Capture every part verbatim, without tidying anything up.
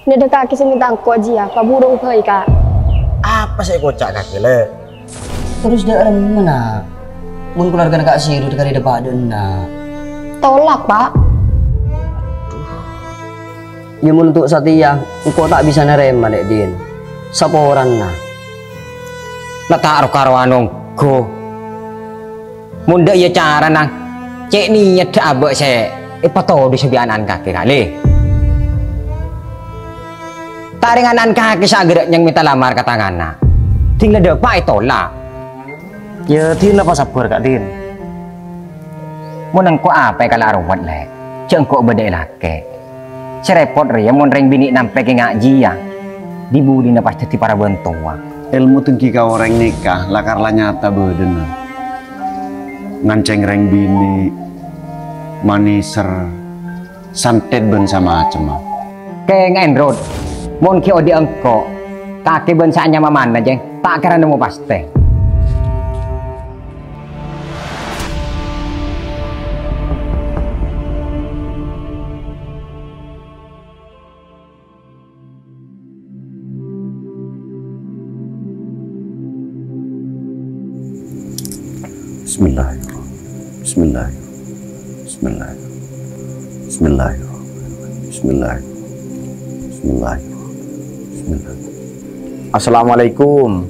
Nèka kakè sè mènta engko' jiyâ, paburu obâi, Ka'. Apa sè èkoca' kakè, Lè'? Terros dâ' remma, Na'? Mon kalowargana Ka' Sirut karè dâpa' dâ' enna'. Tolak, Pa'. Yâ, mon untuk satèya, engko' ta' bisa narèma, Lè', Din. Saporana. La ta' ro-karowan ongghu. Mon dâ' iyâ carana, cè' nèyadhâ abâ' sè èpatodhusa bi' ana'na kakè, Ka', Lè'. Ta' rèng ana'na kakè sè aghârâ' nyang mènta lamar ka tang ana'. Ding la dâpa' ètolak. Yâ, Din, la pasabbhâr, Ka', Din. Mon engko' apa èkala' rowet, Lè'? Jhâ' engko' bâdâ è lakè'. Sè rèpot rèya mon rèng binè' nampè kènga' jiyâ, di-budina pas dhâddhi para bântowa. Èlmo dânggi ka orèng nèka lakar la nyata bâdâna. Ngancèng rèng binè', manèser, santèt bân samacemma. Kènga'è, Rut. Mon ghi' odi' engko', kakè bân sè anyama Mana, Jeng, ta' kèra nemmo pastè. Bismillahirrahmanirrahim. Bismillahirrahmanirrahim. Bismillahirrahmanirrahim. Bismillahirrahmanirrahim. Bismillahirrahmanirrahim. Bismillahirrahmanirrahim. Assalamualaikum.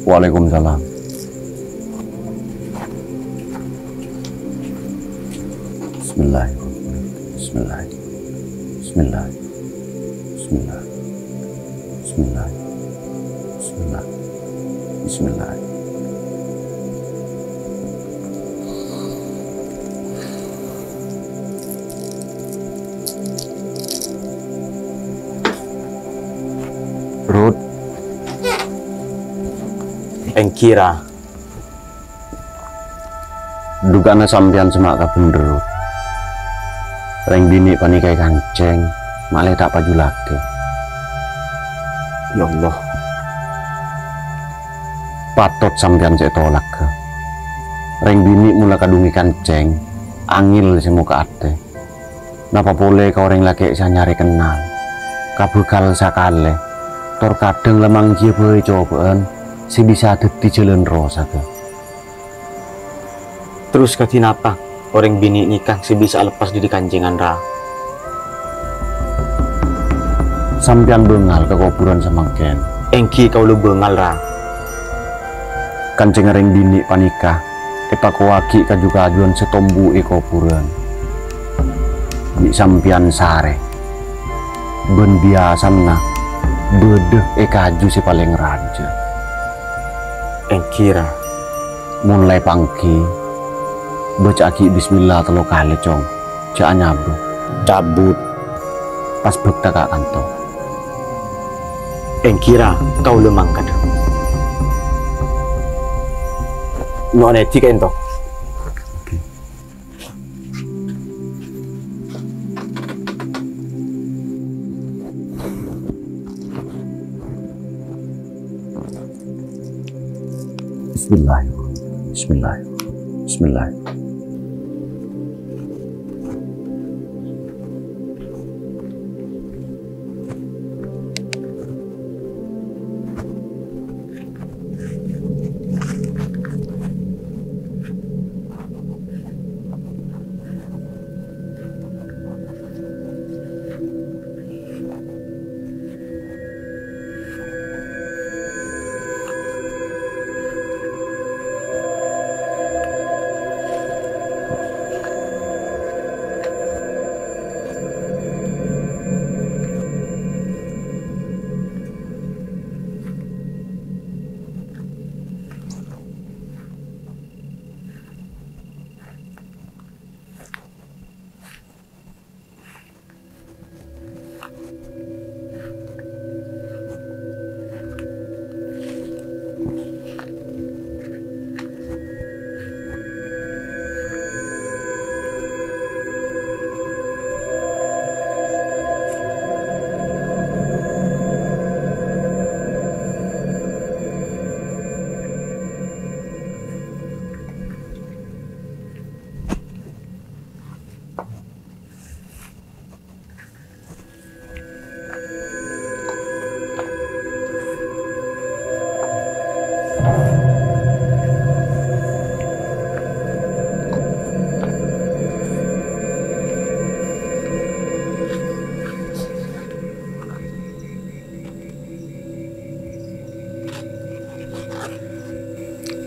Waalaikumsalam. Bismillahirrahmanirrahim. Bismillah. Bismillah. Bismillah. Bismillah. Bismillah. Bismillah. Rut. Èngghi, Ra. Dhuga'anna sampèyan sè ma' kabhendher, Rut. Rèng binè' panèka èkancèng, ma'lè ta' pajhullaghi. Ya Allah. Patot sampèyan sè ètolagghâ. Rèng binè' mon la kadhung èkancèng, angèl sè moka atè. Napa polè ka orèng lakè' sè anyarè kennal, ka bhâkal sakalè, tor kadhâng la manggiyâ bhâi cobâ'ân sè bisa dhâddhi jhâlân rosaghâ. Terros kadhi napa orèng binè' nèka sè bisa aleppas dhâri kancèngan, Ra? Sampèyan bângal ka kobhurân samangkèn? Èngghi kaulâ bângal, Ra. Kancèngnga rèng binè' panèka èpakowaghi kaju-kajuwân sè tombu è kobhurân. Bi' sampèyan sarè, bân biyasana bâdâ è kaju sè palèng rajâ. Èngghi, Ra. Mon la èpangghi, bâca'aghi bismillah tello kalè, Cong. Jhâ' anyabâ. Cabut. Pas bhâkta ka kanto. Èngghi, Ra, kaulâ mangkat. Nyo'on èdhi ka ènto. Bismillahirrahmanirrahim. Bismillahirrahmanirrahim. Bismillahirrahmanirrahim.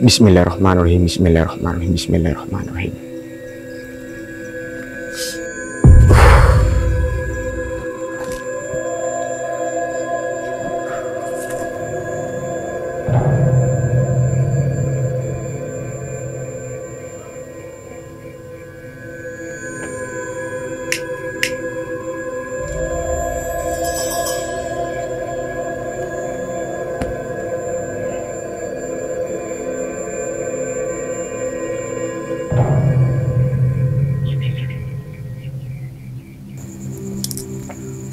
Bismillahirrahmanirrahim, bismillahirrahmanirrahim, bismillahirrahmanirrahim.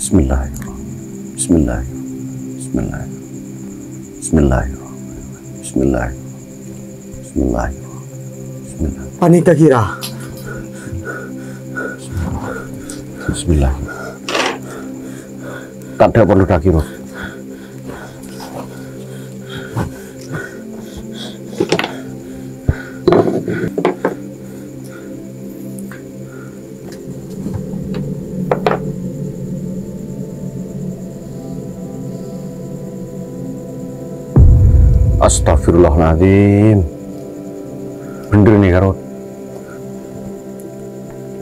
Bismillahirrahmanirrahim. Bismillahirrahmanirrahim. Bismillahirrahmanirrahim. Bismillahirrahmanirrahim. Bismillahirrahmanirrahim. Panèka kèra. Bismillah. Tadhâ' parlo dhâghi', Rot. Astagfirullahaladzim. Bhendher nèka, Rot.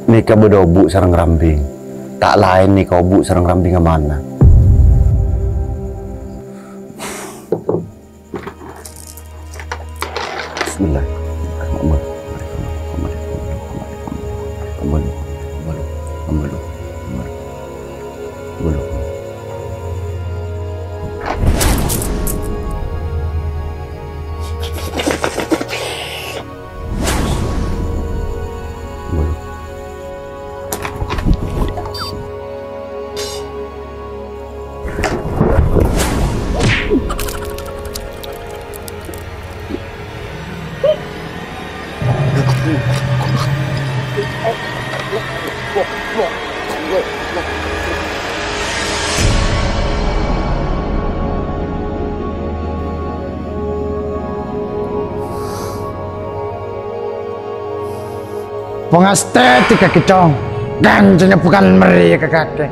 Nèka bâdâ obu' sareng rambing. Ta' laèn nèka obu' sareng rambing amanah. Bismillah. Pangastè dhika kècong, kancana bhâkal marèya ka kakè.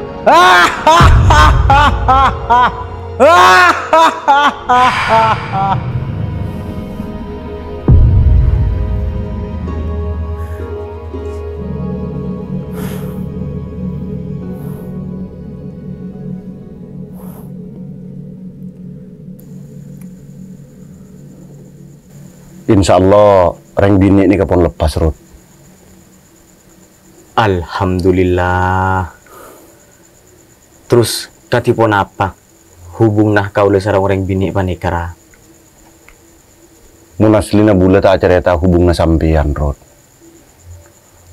Insyaallah, rèng binè' nèka pon lepas, Rut. Alhamdulillah. Terros, kadhi ponapa hubunganna kaulâ sareng orèng binè' panèka, Ra? Mon asllina bulâ ta' acarèta hubunganna sampèyan, Rut.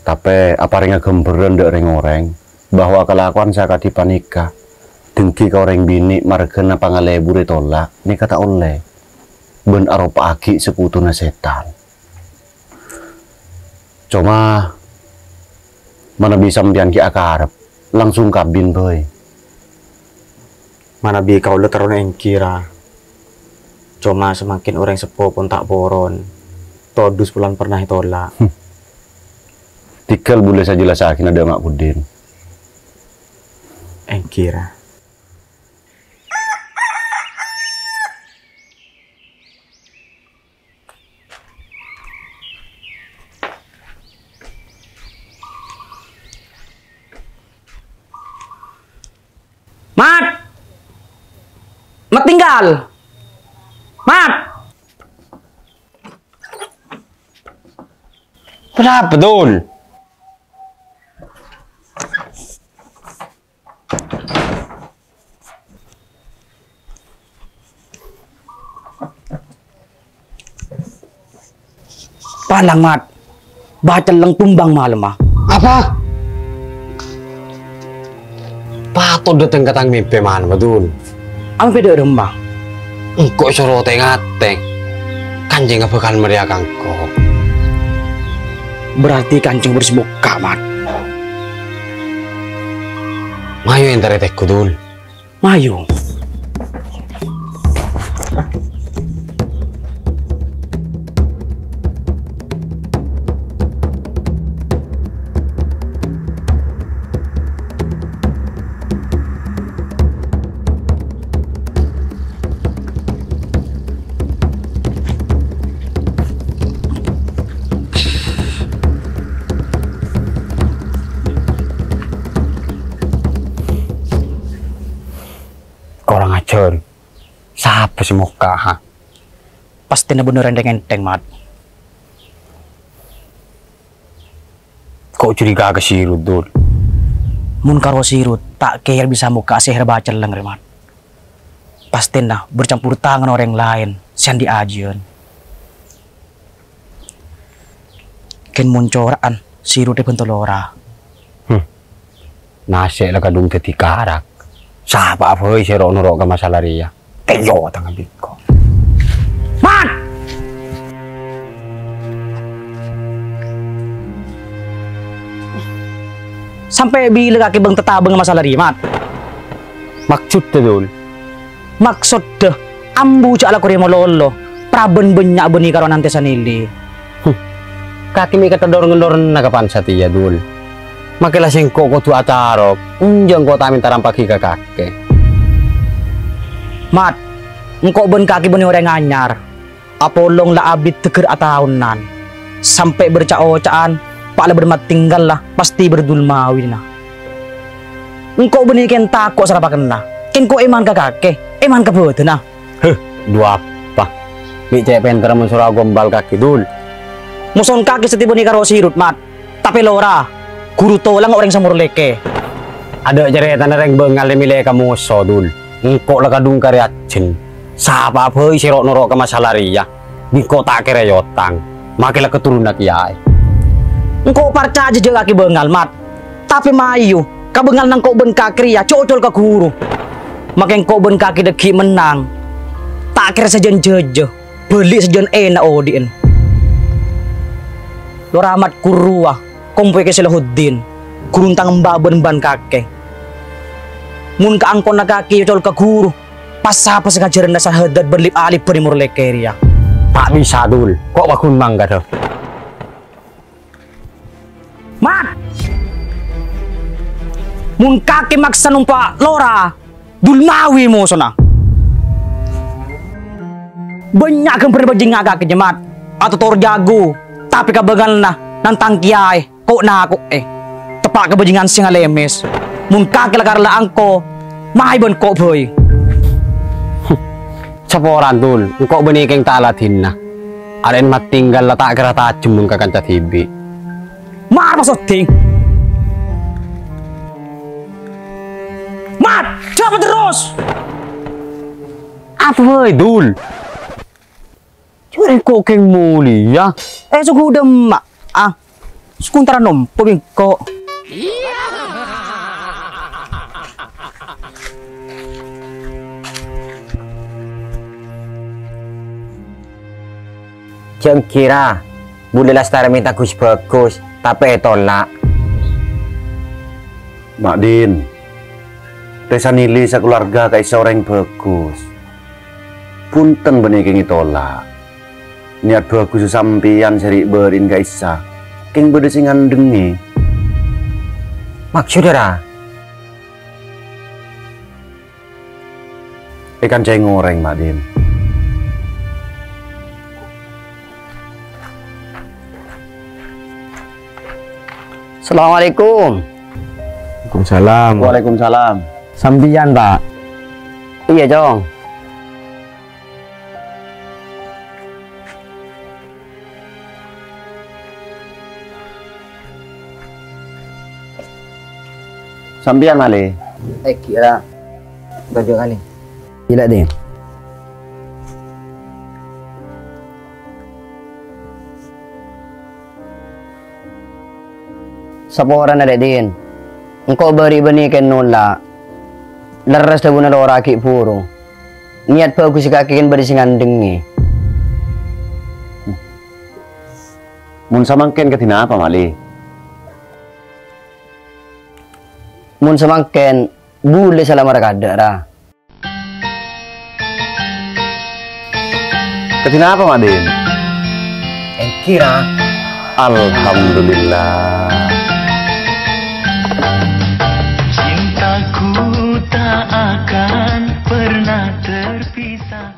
Tapè aparèngnga ghâmbhârân dâ' rèng-orèng bahwa kalakowan sakadhi panèka, dângghi ka orèng binè' marghâna pangalèbur ètolak, nèka ta' ollè, bân aropa'aghi sakutuna sètan. Coma, manabi sampèyan ghi' akarep, langsung kabin bhâi. Manabi kaulâ terrona èngghi, Ra. Coma samangkèn orèng seppo pon ta' poron. Todus polana pernah ètolak. Hmm. Tèghâl bulâ sajellasaghina dâ' ma' buddhin. Èngghi, Ra. Mat! Mat, tinggal! Mat! Kenapa, Dul? Palang, Mat. Bâ celleng tombang malemma. Apa? Patot dâteng ka tang mèmpè malemma, Dul. Amèmpè dâ' remma? Engko' soro tè-ngatè. Kancèngnga bhâkal marèya ka engko'. Berarti kancèng harus bukka', Mat. Mayu èntarè tèngghu, Dul. Mayu. Jon, sapa sè mokka', ha? Pastèna bânnè orèng ènthèng, Mat. Ko' curiga ka Sirut, Dul. Mon karo Sirut, ta' kèra bisa mokka' sèhèr bâcelleng rè, Mat. Pastèna bercampur tangan orèng laèn sè andi' ajiyân. Kèng mon cora'an, Sirut èbhânto lora. Hmm. Nasè' la kadhung dhâddhi karak. Sapa bhâi sè ro'-noro' ka masalah rèya? Tèyo tang abikko. Mat! Sampè' bilâ kakè bâng-tatabâng masalah rèya, Mat? Maksodda, Dul? Maksodda, ambu jhâ' la korè malolo, parabân bânnya' bânnè karo Nante Sanili. Huh. Kakè mè' katèdor-ngendorna kapan satèya, Dul. Makè la sèngko' kodhu acarok, enjâ' engko' ta' mènta rampaghi ka kakè. Mat, engko' bân kakè bânnè orèng anyar. Apolong la abit dâgghâr ataonan. Sampè' berca'-oca'an, pa' la bâdâ matinggal la, pastè bâdâ dulmawina. Engko' bânnè kèng tako' sarapakenna. Kèng ko' èman ka kakè, èman ka bâdâna. Heh, dhu apa? Mè' cè' pènterra mon soro agombal kakè, Dul. Moson kakè satèya bânnè karo Sirut, Mat. Tapè lora, ghuru tolang orèng sè morlèkè. Adâ' carètana rèng bângal lè-mèlè ka moso, Dul. Engko' la kadhung karè ajhân. Sapa bhâi sè ro'-noro' ka masalah rèya? Bi' engko' ta' kèra èotang. Makè la keturunna kèyaè. Engko' parcajâ jhâ' kakè bângal, Mat. Tapè mayu, ka bângalna engko' bân kakè rèya jhâ' ocol ka ghuru. Makè engko' bân kakè dhâggi' mennang. Ta' kèra sajân jhâjâ, bâli' sajân èna' odi'en. Lora Mat ghuru rowa, kompoyè ka Salahuddin, ghuru tang emba' bân bân kakè. Mon kaangkona kakè ocol ka ghuru, pas-sapa sè ngajhârâna sahadat bân lip-alipan è morlèkè rèya? Ta' bisa, Dul. Ko' paggun mangkadhâ. Mat! Mon kakè maksa nompa' lora, dulmawi mosona. Bânnya' ghâmbhârânna bhâjingnga kakè, Mat. Atotor jago, tapè ka bângalna nantang kèyaè, ko'-nako'è. Teppa' ka bhâjingan sè ngalèmès. Mon kakè la karla angko, mayu bân ko' bhâi. Saporana, Dul, engko' bânnè kèng ta' aladhinna. Arèn matinggal la ta' kèra tajhem mon ka kanca dhibi'. Mar, pas oddhing. Mat, jhâ' terros. Apa bhâi, Dul? Jhâ' engko' kèng molèya. Eh, soghu dâmma. Ah, sekontara nompo bi' engko'. Jhâ' engghira, bulâ lastarè mènta ghus-bhâghus, tapè ètolak. Ma' Din, Tè Sanili sakalowarga ka'issa' orèng bhâghus. Bhunten bânnè kèng ètolak. Niyat bhâghussa sampèyan sè ri'-bâri'na ka'issa', kèng bâdâ sè ngandhengngè. Maksodda, Ra? Èkanca'è orèng, Ma' Din. Assalamualaikum. Waalaikumsalam. Waalaikumsalam. Sampèyan, Pak? Iyâ, Cong. Sampèyan, Malè? Èngghi, Ra. Tojjhuna. Iyâ, Din. Saporana, Dè' Din. Engko' bâri' bânnè kèng nolak. Lerres dhâbuna lora ghi' buru. Niyat bhâghussa kakè kèng bâdâ sè ngandhengngè. Mon samangkèn kadhi napa, Malè? Mon samangkèn, bulâ sè lamar kaadâ', Ra. Kadhi napa, Ma' Din? Èngghi, Ra. Alhamdulillah. Cintaku tak akan pernah terpisah.